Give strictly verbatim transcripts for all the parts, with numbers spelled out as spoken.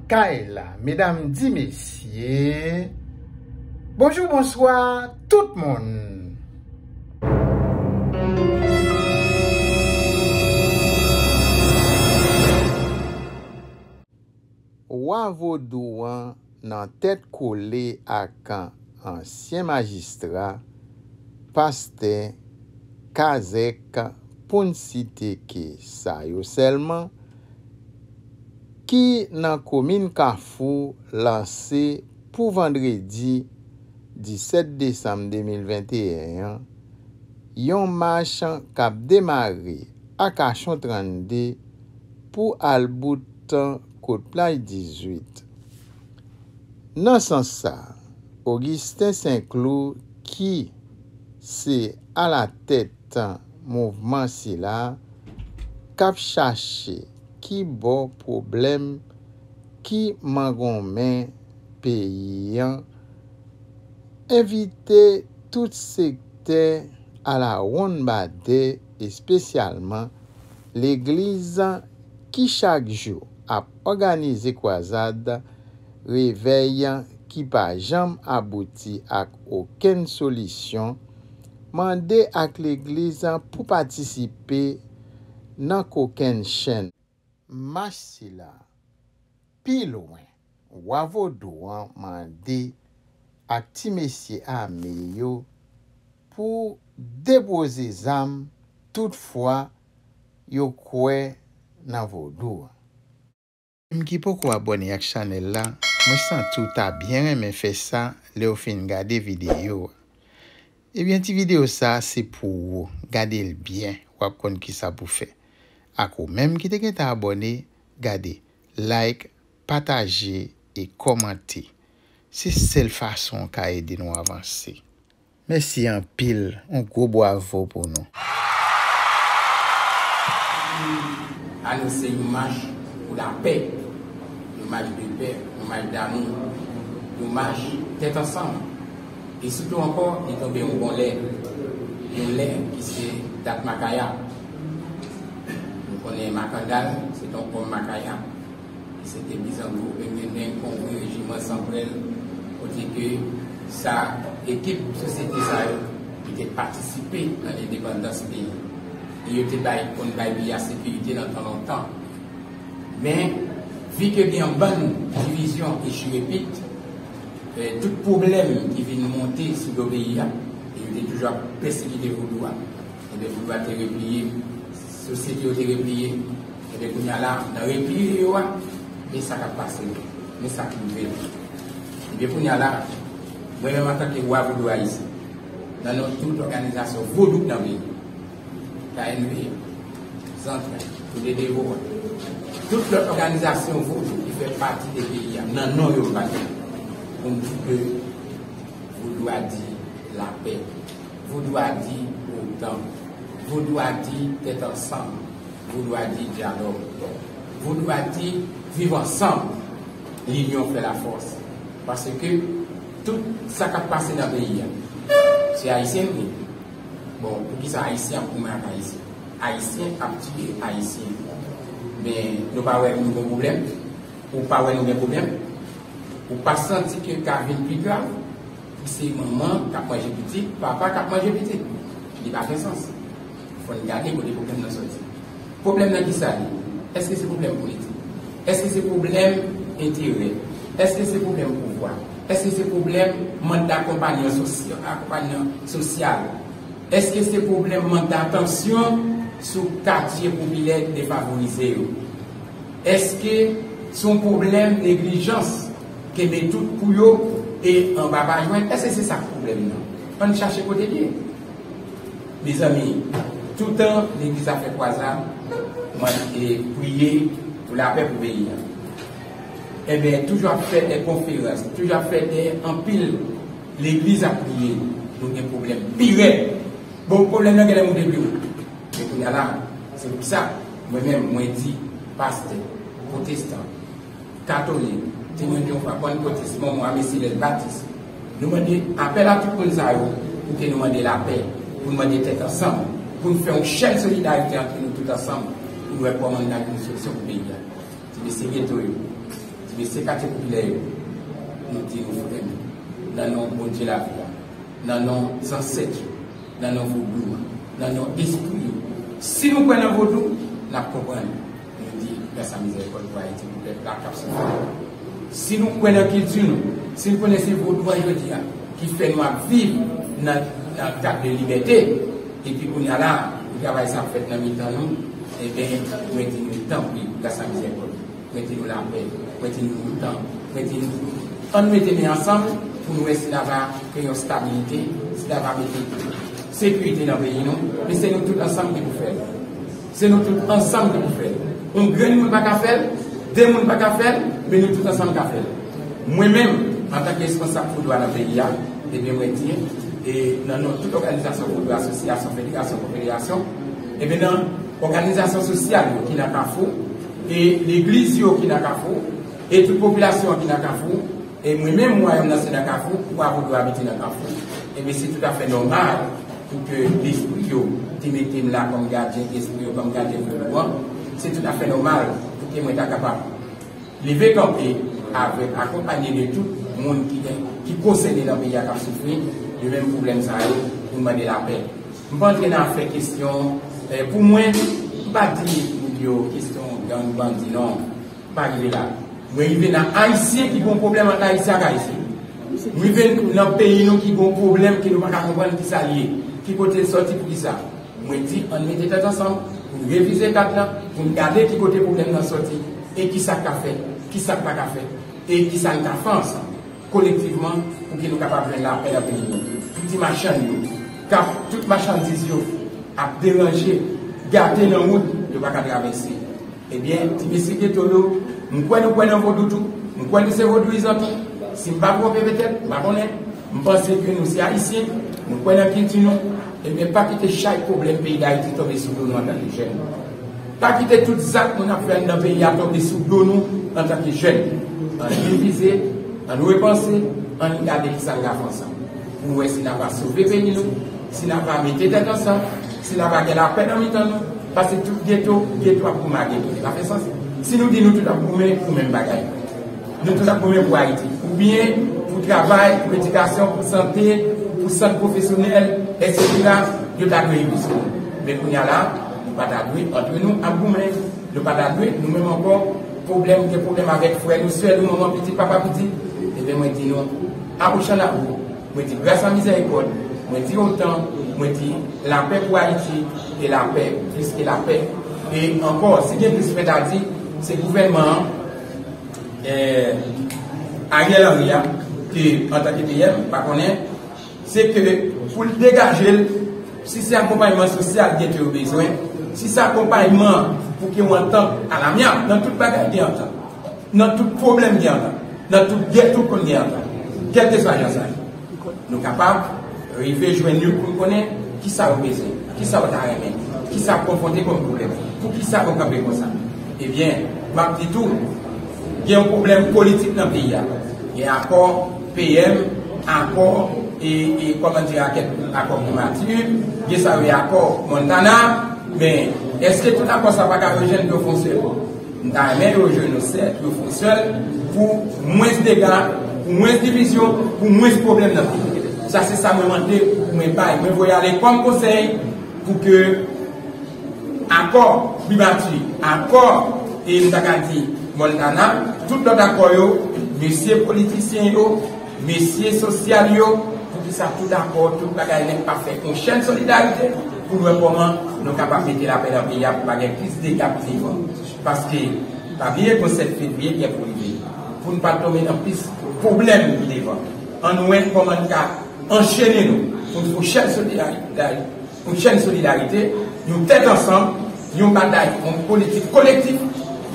Kay la, medam di mesye, bonjou, bonswa, tout moun. Wa vodou an nan tèt kole ak ansyen majistra, pastè, kazèk, pou n site ke sa yo sèlman, ki nan komin Kafou lanse pou vandredi disèt desanm de mil venteyen an, yon mach k ap demare Akachon trannde pou al bout kot plaj dizuit. Nan sans sa, Augustin Saint-Cloud, ki se alatèt mouvman sila, k ap chache ki bò pwoblèm ki mangonmen peyi an, envite tout sektè alawonnbadè, espesyalman legliz ki chak jou ap òganize kwazad revèy ki pa janm abouti ak okenn solisyon, mande ak legliz pou patisipe nan kokennchenn mach sila. Pi lwen, wa vodou an mande ak ti mesye ame yo pou depoze zam, toutfwa yo kwè nan vodou an. Ou menm ki poko abòne ak chanèl la, mwen santi w ta byen renmen fè sa lè w fin gade videyo a. Ebyen, ti videyo sa a se pou ou. Gade l byen, w ap konn kisa pou fè. Ak ou menm ki te gentan abòne, gade, like, pataje e kòmante. Se sèl fason w ka ede nou avanse. Mèsi anpil, yon gwo bwavo pou nou. Anonse yon mach pou lapè, yon mach de pè, yon mach damou, yon mach tèt ansanm. E sitou ankò, li tonbe yon bon lè, yon lè ki se dat Makaya. Nou konnen Makandal, se te yon pòm Makaya. Se te Bizango, Engendeng, Kongo, Rejiman Sanprèl, kote ke sa, ekip sosyete sa yo, ki te patisipe nan lendepandans peyi. E yo te bay, konn bay peyi a sekirite nan tan lontan. Men, vi ke gen yon bann divizyon e chirepit, eh, tout pwoblèm ki vin monte sou do peyi a, e yo te toujou ap pèsekite vodou a. Ebyen, vodou a te repliye, sosyete yo te repliye. Ebyen, kounye a la, nan repliye yo a, men sa k ap pase yo, men sa k rive yo. Ebyen, kounye a la, mwen menm antanke wa vodou ayisyen, nan non tout òganizasyon vodou k nan peyi, K N V, Zantray, Kote Devo a, tout lòt òganizasyon vodou ki fè pati de peyi a, nan non yo m pa di, pou m di ke vodou a di lapè. Vodou a di otan. Vodou a di tèt ansanm. Vodou a di dyalòg. Vodou a di viv ansanm. Linyon fè lafòs. Paske tout sa k ap pase nan peyi a, se Ayisyen nou ye. Bon, poukisa Ayisyen ap goumen ak Ayisyen? Ayisyen ap tiye Ayisyen. Men, nou pa wè nou gen pwoblèm? Ou pa wè nou gen pwoblèm? Ou pa santi ke ka vin pi grav? Pou se manman k ap manje pitit, papa k ap manje pitit. Li pa fè sans. Fò n gade kote pwoblèm nan soti. Pwoblèm nan kisa li? Èske se pwoblèm politik? Èske se pwoblèm enterè? Èske se pwoblèm pouvwa? Èske se pwoblèm mank dakonpanyan sosy-, akonpanyan sosyal? Èske se pwoblèm mank datansyon sou katye popilè defavorize yo? Èske se yon pwoblèm neglijans, kenbe tout pou yo e anba pa jwenn? Èske se sa k pwoblèm nan? Ann chache kote l ye. Mezanmi, toutan legliz ap fè kwazad, mwen te priye pou lapè pou peyi a. Ebyen, toujou ap fè de konferans, toujou ap fè de anpil legliz ap priye, nou gen pwoblèm pi rèd. Bon, pwoblèm nan genlè moute pi wo. Men kounye a la, se pou sa, mwen menm, mwen di, pastè, pwotestan, katolik, temwen de Jewova, pannkotis, mòmon, ame, silès, batis, nou mande apèl a tout moun sa yo, pou ke nou mande lapè, pou nou mande tèt ansanm, pou nou fè yon chèn solidarite ant nou tout ansanm, pou nou wè kòman nou gade yon solisyon pou peyi a. Ti mesye geto yo, ti Mesye katye popilè yo, nou di nou frè nou, nan non Bondye lavi a, nan non zansèt yo, nan non vodou a, nan non espri yo. Si nou kwè nan vodou, n ap konprann. Nou di, gras a mizèrikòd pou Ayiti, pou pèp la k ap soufri. Si nou kwè nan kilti nou, si nou konnen se vodou an jodi a ki fè nou ap viv nan, nan kad de libète, epi kounye a la, pou travay sa ap fèt nan mitan nou, ebyen, mwen di nou tanpri, gras a mizèrikòd. Mwen di nou lapè, mwen di nou tan, mwen di nou, ann mete men ansanm pou nou wè si n a va kreye yon stabilite, si n a va mete sekirite nan peyi nou, men se nou tout ansanm ki pou fè l. Se nou tout ansanm ki pou fè l. Yon grenn moun pa ka fè l, de moun pa ka fè l, men nou tout ansanm ka fè l. Mwen menm, antanke responsab vodou a nan peyi a, ebyen mwen di, e nan non tout òganizasyon vodou, asosyasyon, federasyon, konfederasyon, ebyen nan òganizasyon sosyal yo ki nan Kafou, e legliz yo ki nan Kafou, e tout popilasyon an ki nan Kafou, e mwen menm, wayòm nan se nan Kafou, wa vodou abite nan Kafou, ebyen se toutafè nòmal pou ke lespri yo te mete m la kòm gadyen, espri yo kòm gadyen vodou an, se toutafè nòmal pou ke mwen ta kapab leve kanpe avèk, akonpaye de tout moun ki gen, ki konsène nan peyi a k ap soufri, de menm pwoblèm sa yo, pou n mande lapè. M pa antre nan afè kesyon, eh, pou mwen, m pa di moun yo kesyon gang, bandi, non. M pa rive la. Mwen rive nan Ayisyen ki gen yon pwoblèm ant Ayisyen ak Ayisyen. M rive nan peyi nou ki gen yon pwoblèm ke nou pa ka konprann kisa l ye, ki kote l sòti, poukisa. Mwen di, ann mete tèt ansanm pou n revize kat la, pou n gade ki kote pwoblèm nan sòti, e kisa k ka fèt, kisa k pa ka fèt, e kisa n ka fè ansanm, kolektivman, pou ke nou kapab jwenn lapè nan peyi nou. Pou ti machann yo, k ap, tout machandiz yo ap deranje, gate nan wout, yo pa ka travèse. Ebyen, ti mesye geto yo, m kwè nou kwè nan vodou tou, m kwè nou se vodouyizan tou. Si m pa twonpe petèt, m pa konnen, m panse ke nou se Ayisyen, nou kwè nan kilti nou, ebyen, pa kite chay pwoblèm peyi Dayiti tonbe sou do nou antanke jèn. Pa kite tout zak moun ap fè anndan peyi a tonbe sou do nou antanke jèn. Ann revize, ann repanse, ann gade kisa n ka fè ansanm. Pou n wè si n a va sove peyi nou, si n a va mete tèt ansanm, si n a va gen lapè nan mitan nou, paske tout geto, geto ap goumen ak geto. Li pa fè sans. Si nou di nou tout ap goumen pou menm bagay, nou tout ap goumen pou Ayiti, oubyen pou travay, pou edikasyon, pou sante, pou sant pwofesyonèl, etsetera, yo ta dwe inisye nou. Men kounye a la, nou pa ta dwe, antre nou, ap goumen. Nou pa ta dwe, nou menm ankò, pwoblèm, gen pwoblèm avèk frè nou, sè nou, manman pitit, papa pitit. Ebyen, mwen di nou, Abou Chann Abou, mwen di, gras a mizèrikòd, mwen di otan, mwen di, lapè pou Ayiti, e lapè, plis ke lapè. E ankò, si gen plis mwen ta di, se gouvènman an, eh, Ariel Henry a, ke antanke P M, pa konnen, se ke pou l degaje l, si se akonpayman sosyal geto yo bezwen, si se akonpayman pou ke yon antant alamyab, nan tout bagay gen antant, nan tout pwoblèm gen antant, nan tout gè tout konn gen antant, kèlkeswa jan sa ye. Nou kapab rive jwenn yo pou n konnen kisa yo bezwen, kisa yo ta renmen, kisa yo konfwonte kòm pwoblèm, poukisa yo kanpe konsa. Ebyen, m ap di tou, gen yon pwoblèm politik nan peyi a. Gen akò P M, akò, e, e, kòman di, akò Primati, gen sa yo rele akò Montana, men èske tout akò sa pa ka rejwenn yo fè yon sèl? M ta renmen yo jwenn yon sèl, yo fè yon sèl, pou mwens dega, pou mwens divizyon, pou mwens pwoblèm nan peyi. Sa se sa mwen mande, mwen bay, mwen voye ale kòm konsèy pou ke akò Primati, akò, e m ta ka di Montana, tout lòt akò yo, mesye politisyen yo, mesye sosyal yo, poukisa tout akò, tout bagay nèt pa fè yon chèn solidarite pou n wè kòman nou kapab mete lapè nan peyi a pou pa gen plis dega pi devan. Paske, pa bliye ke sèt fevriye gen pou rive. Pou n pa tonbe nan plis pwoblèm pi devan. Ann wè kòman n ka anchene nou pou n fè yon chèn solidarite, yon chèn solidarite, yon tèt ansanm, yon batay, yon politik kolektif,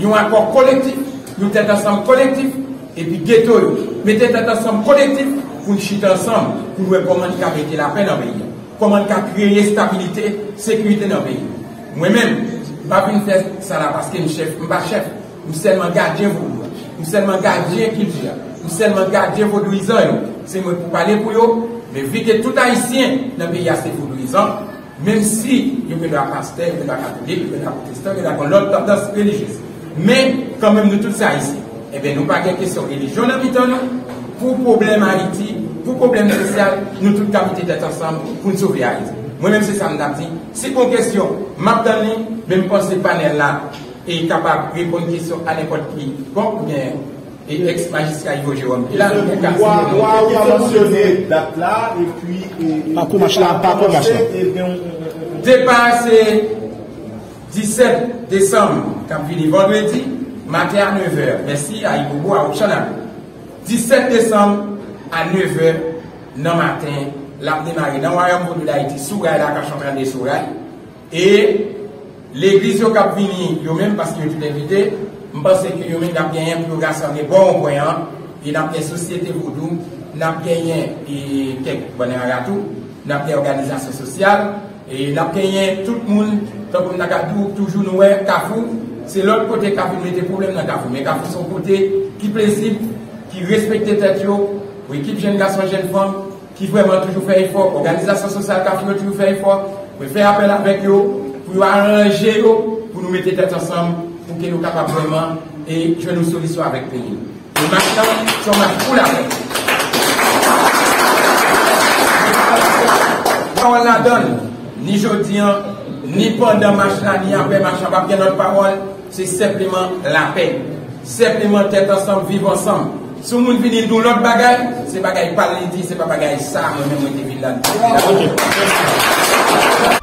yon akò kolektif, yon tèt ansanm kolektif, epi geto yo, mete tèt ansanm kolektif pou n chita ansanm, pou n wè kòman n ka mete lapè nan peyi a, kòman n ka kreye estabilite, sekirite nan peyi a. Mwen menm, m pa vin fè sa la paske m chèf, m pa chèf. M sèlman gadyen vodou a. M sèlman gadyen kilti a. M sèlman gadyen vodouyizan yo. Se mwen pou pale pou yo. Men vi ke tout Ayisyen nan peyi a se vodouyizan, menm si yo gen dwa pastè, yo gen dwa katolik, yo gen dwa pwotestan, yo gen dwa gen lòt tandans relijyez. Men, kanmenm, nou tout se Ayisyen. Ebyen, nou pa gen kesyon relijyon nan mitan nou. Pou pwoblèm Ayiti, pou pwoblèm sosyal, nou tout ka mete tèt ansanm pou n sove Ayiti. Mwen menm, se sa m t ap di. Si gon kesyon, m ap tann li, men m panse panèl la e kapab reponn kesyon a nenpòt ki. Bon, oubyen e eks majistra Ivo Jérôme ki la, nou gen ka Wa, wa, wa mansyone dat la, epi e, e, Pakou mach la, pakou mach la. Depa se disèt desanm k ap vini vandredi maten a nevè. Mèsi a Ibobo, a Opchana. Disèt desanm a nevè nan maten, l ap demare nan Wayòm Vodou Dayiti, sou ray la, Kachon trannde sou ray. E legliz yo k ap vini, yo menm, paske yo tout envite, m panse ke yo menm y ap genyen pou yo rasanble bò yon pwen an, e n ap gen sosyete vodou, n ap genyen e kèk bann rara tou, n ap gen òganizasyon sosyal, e n ap genyen tout moun, tankou m ta ka di w, toujou nou wè Kafou, se lòt kote k ap vin mete pwoblèm nan Kafou, men Kafou se yon kote ki plezib, ki respekte tèt yo, pou ekip jèn gason, jèn fanm, ki vrèman toujou fè efò, òganizasyon sosyal Kafou yo toujou fè efò, mwen fè apèl avèk yo pou yo aranje yo, pou nou mete tèt ansanm, pou ke nou kapab vrèman e jwenn yon solisyon avèk peyi nou. E mach lan, se yon mach pou lapè. Pawòl ladan l, ni jodi an, ni pandan mach la, ni apre mach la, p ap gen lòt pawòl. Se senpleman lapè. Senpleman tèt ansanm, viv ansanm. Si yon moun vini di yon lòt bagay, se bagay pa l li di, se pa bagay sa mwen menm mwen te vin la. Ok.